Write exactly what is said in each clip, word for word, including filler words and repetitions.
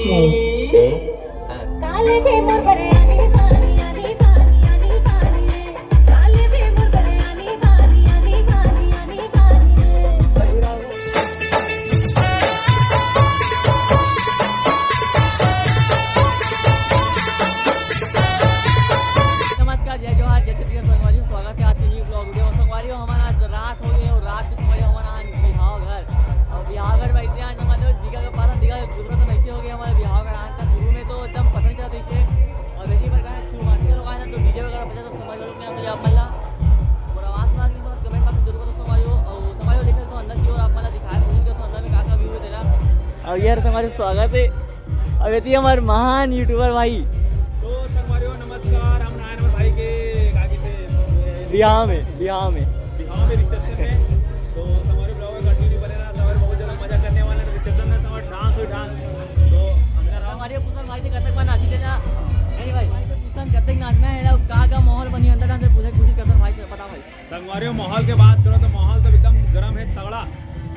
काले बे मोर बरे आनी बानी, आनी बानी, आनी बानी। काले बे मोर बरे आनी बानी, आनी बानी, आनी बानी। नमस्कार, जय जोहार, जय छत्तीसगढ़ संगवारी हो, स्वागत है आज के न्यू ब्लॉग वीडियो में। संगवारी हो, हमारा आज रात हो गई है और रात के संगवारी हो, हमारा आज बिहाव घर, और बिहाव घर बैठे हैं संगवारी हो, जीगा के पारा, दिखा के गुजरत तो ऐसे हो गए हमारे बिहाव घर। आज तक शुरू में तो एकदम पता नहीं चला था इसे, और वैसे ही पर गाना शुरू मारने लोग आए ना, तो डीजे वगैरह बजा तो समझ लो क्या, तो आप मल्ला और आवाज में आगे समझ कमेंट बॉक्स में जरूर बताओ संगवारी हो, और संगवारी हो देख सकते हो अंदर की ओर, आप मल्ला दिखाए कोशिश करते हो अंदर में क्या क्या व्यू है तेरा। और यार संगवारी स्वागत है, अब ये थी हमारे महान यूट्यूबर भाई। तो संगवारी हो नमस्कार, हम नारायण भाई के आगे थे बिहाव में, बिहाव में। बिहाव में रिसेप्शन में। तो संगवारी ब्लॉग में कंटिन्यू बने रहा, संगवारी बहुत ज्यादा मजा करने वाला है रिसेप्शन में, संगवारी डांस हुई डांस। तो अंदर आओ। हमारे पुत्र भाई से कब तक नाची देना? नहीं भाई, भाई से पूछता हूँ, कब तक नाचना है, का का माहौल बनी अंदर डांस से पूछे, पूछे करता भाई से, बता भाई। संगवारी हो, माहौल के बात करो तो माहौल तो एकदम गर्म है, तगड़ा।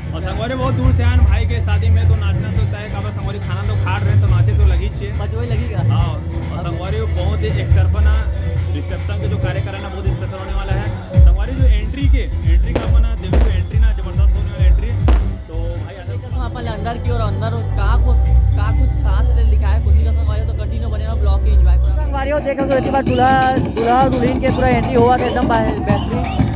और संगवारी बहुत दूर से आए हैं भाई के शादी में, तो नाचना तो तय है। अब संगवारी खाना तो खा रहे हैं, तो नाचे तो लगी छे। बचवे लगी का? हाँ, और संगवारी हो बहुत ही एक तरफा ना रिसेप्शन के जो कार्यक्रम है ना बहुत स्पेशल होने वाला है। संगवारी जो एंट्री के, एंट्री का अपना देखो एंट्री ना जबरदस्त होने वाला एंट्री। तो भाई देख सकते हो अपन अंदर की ओर, अंदर का कुछ, का कुछ खास है दिखाए कुछ ना संगवारी हो, तो कंटिन्यू बने रहो ब्लॉग के, एंजॉय करो संगवारी हो। देख सकते हो इतनी बार दूल्हा, दूल्हा और दुल्हन के पूरा एंट्री हुआ था एकदम बे-, बेहतरीन।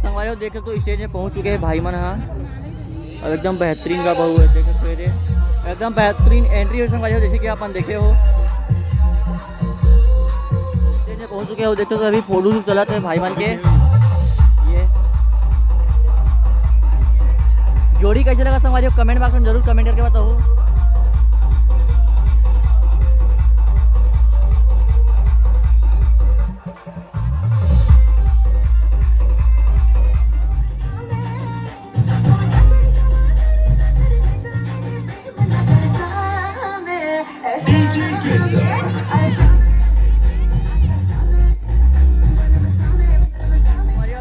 संगवारी हो देख सकते हो स्टेज में पहुंच चुके हैं भाई मन। हाँ, अब एकदम बेहतरीन का बहू है, देख सकते हो ये एकदम बेहतरीन एंट्री है संगवारी हो, जैसे कि अपन देखे हो स्टेज में पहुंच चुके हो। देख सकते हो अभी फोटो शूट चलत है भाई मन के। ये जोड़ी कैसे लगा संगवारी हो, कमेंट बॉक्स में जरूर कमेंट करके बताओ।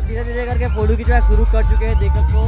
धीरे धीरे करके फोटो खींचना शुरू कर चुके हैं, देख सकते हो।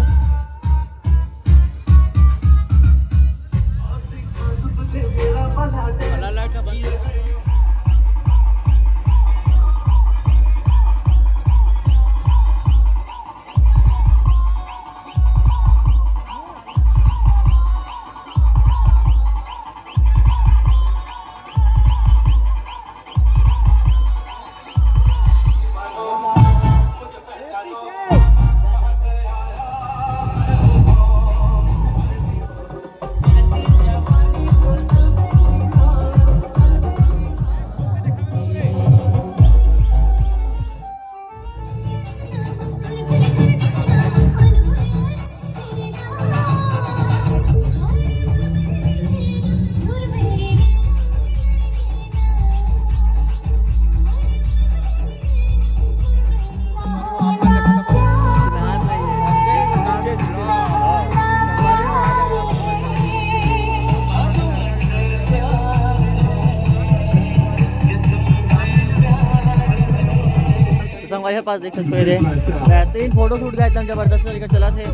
पास देख सकते हो रे, बेहतरीन फोटो शूट भी एकदम जबरदस्त तरीके से चला थे।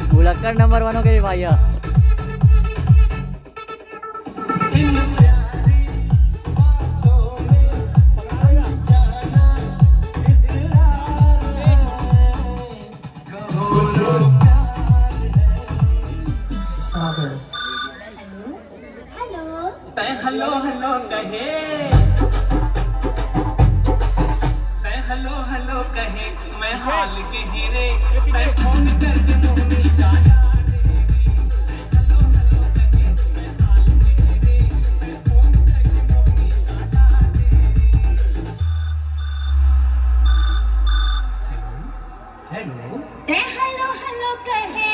भुलक्कड़ नंबर वन हो गए भैया। हेलो। तै हेलो हेलो कहे, तै हेलो हेलो कहे, मैं हाल के ही रे, तै फोन करके मोहनी का डाले रे। तै हेलो हेलो कहे, मैं हाल के ही रे, तै फोन करके मोहनी का डाले रे। हेलो। ते हेलो हेलो कहे।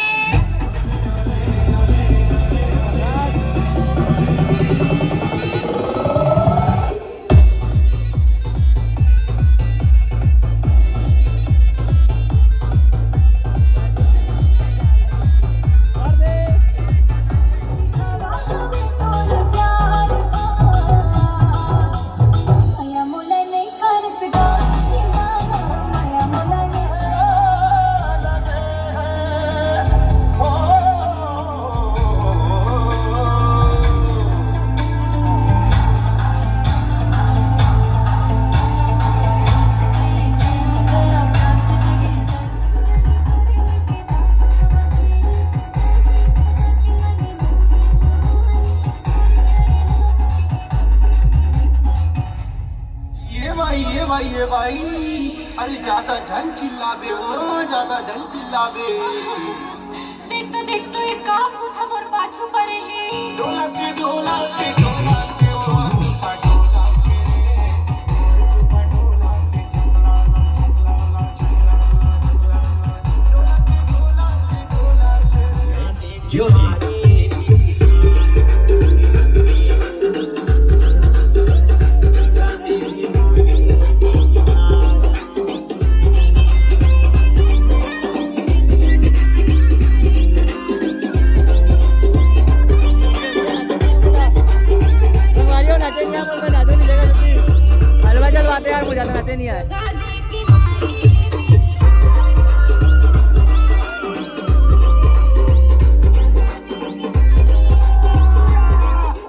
ये भाई, ये भाई, ये भाई, अरे ज्यादा झन चिल्लाबे, ओ ज्यादा झन चिल्लाबे। देख तो, देख तो, एक काम बुथा मोर पाछू पड़े हे। डोला के, डोला के, डोला के, ओ सुपा डोला के रे, सुपा डोला के, चंगला, चंगला, चंगला। ज्योति। संगवारियों, नाचे नहीं आप, बोल, मैं नाचे नहीं देगा, क्योंकि हलवा जलवाते यार, मुझे नाचे नहीं आए।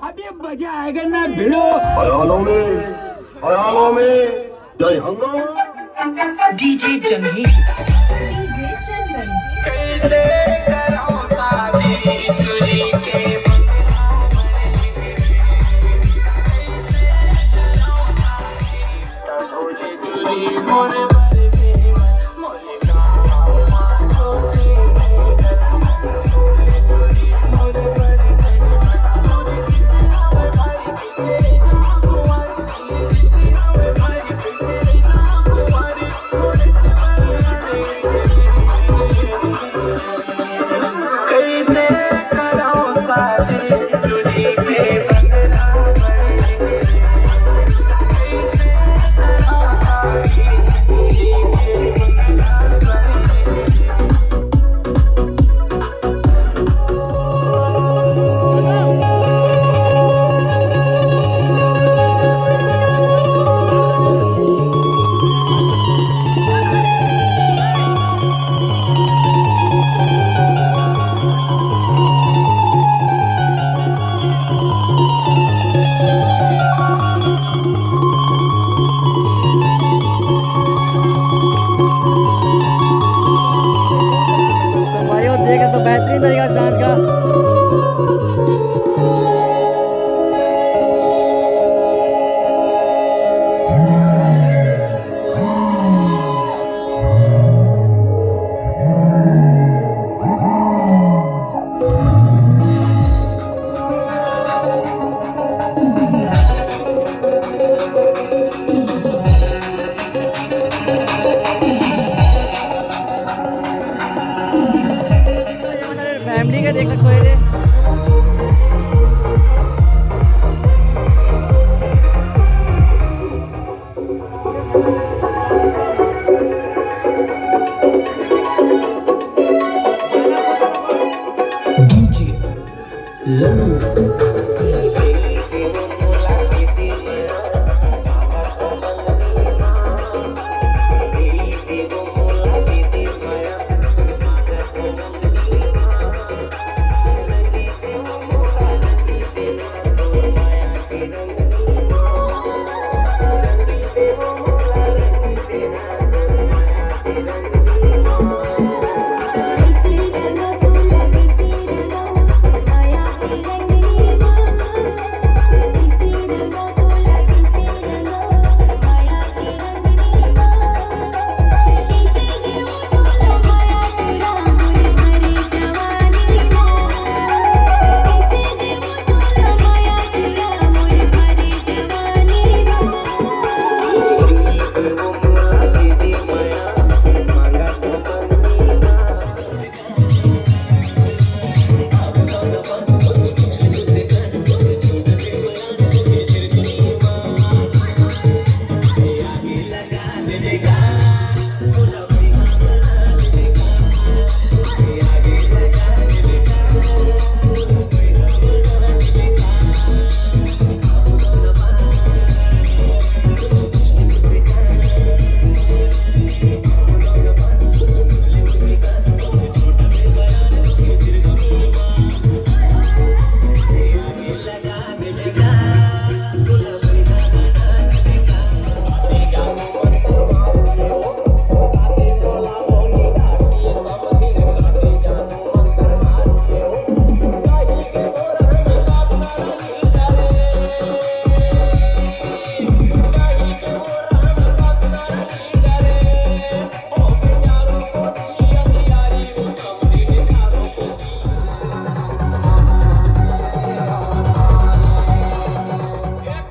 अभी मजा आएगा ना भिड़ो। ख्यालों में, ख्यालों में जय हंगामा। डीजे जंगीर। डीजे चंदन। कैसे करो शादी तुझी के संगवारी हो, देख तो बेहतरीन तरीका से डांस का। फैमिली के देख सकते हो ये। डीजे लल्लू।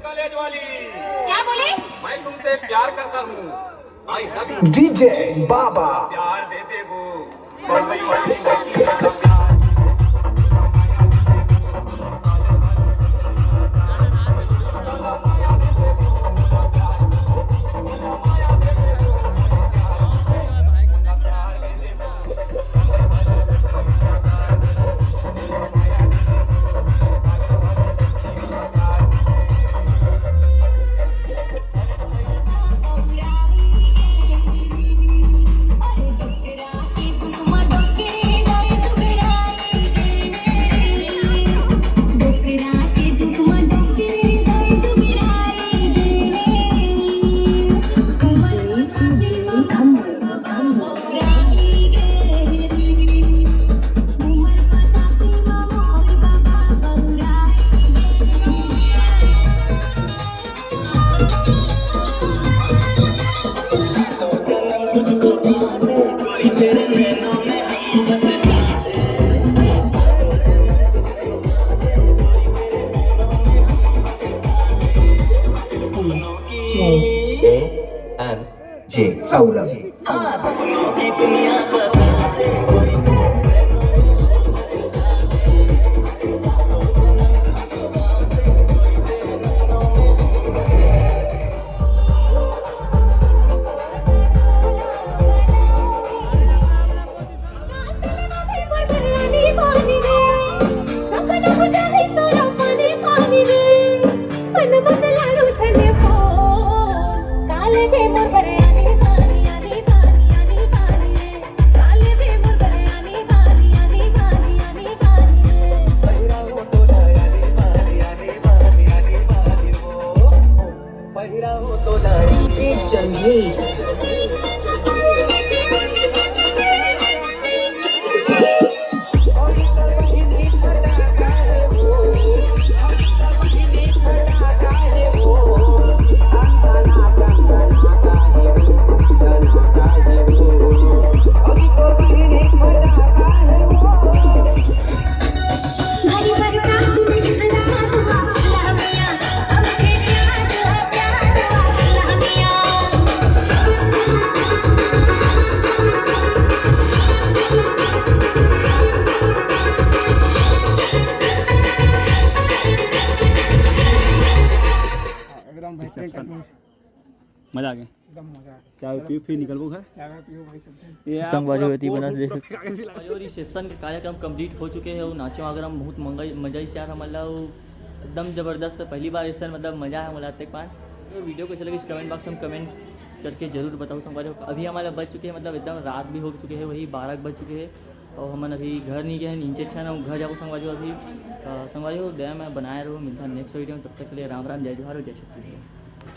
कॉलेज वाली, क्या बोले? मैं तुमसे प्यार करता हूँ। I love you। डीजे बाबा। प्यार दे दे वो। J and J. सौरभ। एकदम बेहतरीन रिसेप्शन। कटनी। मजा आ गया। एकदम मजा आ गया। चाय पीओ, फिर निकलबो घर। चाय पीओ भाई, चलते हैं। ये आप संगवारी पूरा होती कोट बना वूट दे पूरा सकते। पहना के दिला। और रिसेप्शन के कार्यक्रम कंप्लीट हो चुके हैं और नाचे वगैरह में बहुत मंगा-, मजा ही यार हमला वो एकदम जबरदस्त। पहली बार ऐसा मतलब मजा है हमला आज तक पाए। तो वीडियो कैसे लगी कमेंट बॉक्स में कमेंट करके जरूर बताओ संगवारी हो। अभी हमारा बज चुके हैं मतलब एकदम रात भी हो चुके हैं, वही बारह बज चुके हैं और हमन अभी घर नहीं गए हैं, नीचे छन घर जाबो संगवारी हो अभी। अ, संगवारी हो दया में बनाए रहो, मिलता नेक्स्ट वीडियो में, तब तक के लिए राम राम, जय जोहार और जय छत्तीसगढ़।